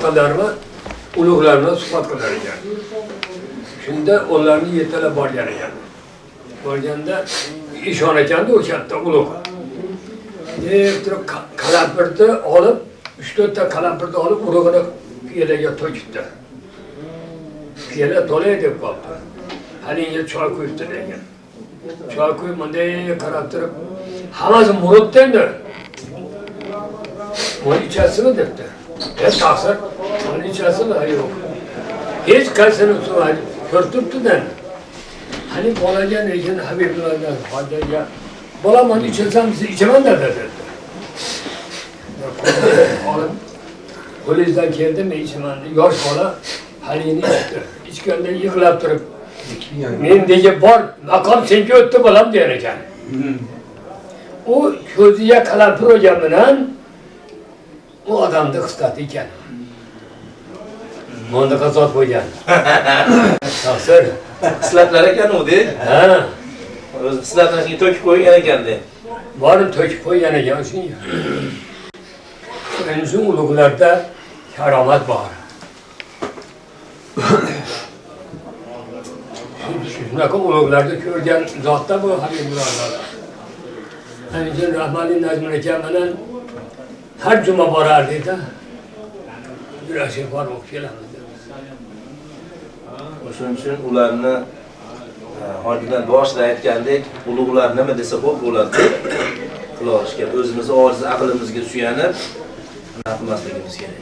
Otalarimi ulug'lar bilan suhbat qilar ekan. Shunda ularni yetalab borgan ekan. Borganda ishon ekanda o'sha yerda ulug'. Deb turib kalampirni olib, 3-4 ta kalampirni olib urug'ini piyolaga to'kibdi. Piyola to'lay deb qolibdi. Halinga choy quyibdi degan. Choy quyib bunday qarab turib, hammasi murutdi endi. Buni ichasizmi debdi. E taqsir, buni ichasizmi? Yo'q. Hech qaysini ko'rib turibdi-da. Hani bolaga lekin Habibullohdan hojaga bolam uni ichasam siz ichaman dedi dedi. Olib qo'lingizdan keldi men ichaman dedi. Yosh bola haligi ichdi. Ichganda yig'lab turib mendagi bor maqom senga o'tdi bolam der ekan. U ko'ziga qalampir olgan bilan u odamni xislati ekan. Bundaqa zot bo'lgan. Taqsir. Xislatlar ekan u de. Ha, O'zi xislatlarni to'kib qo'ygan ekan de. Borini to'kib qo'ygan ekan shunga. Shuning uchun ulug'larda karomat bor. Shunaqa ulug'larni ko'rgan zotda bu Habibulloh. Shuning uchun Rahmatli Najmi aka bilan har juma borardik-da. Bir ashir borib o'qib kelamiz deb. O'shuning uchun ularni hojilar boshida aytgandek, ulug'lar nima desa xo'p bo'ladi deb qilaverish kerak. O'zimizni ojiz aqlimizga suyanib nima qilmasligimiz kerak.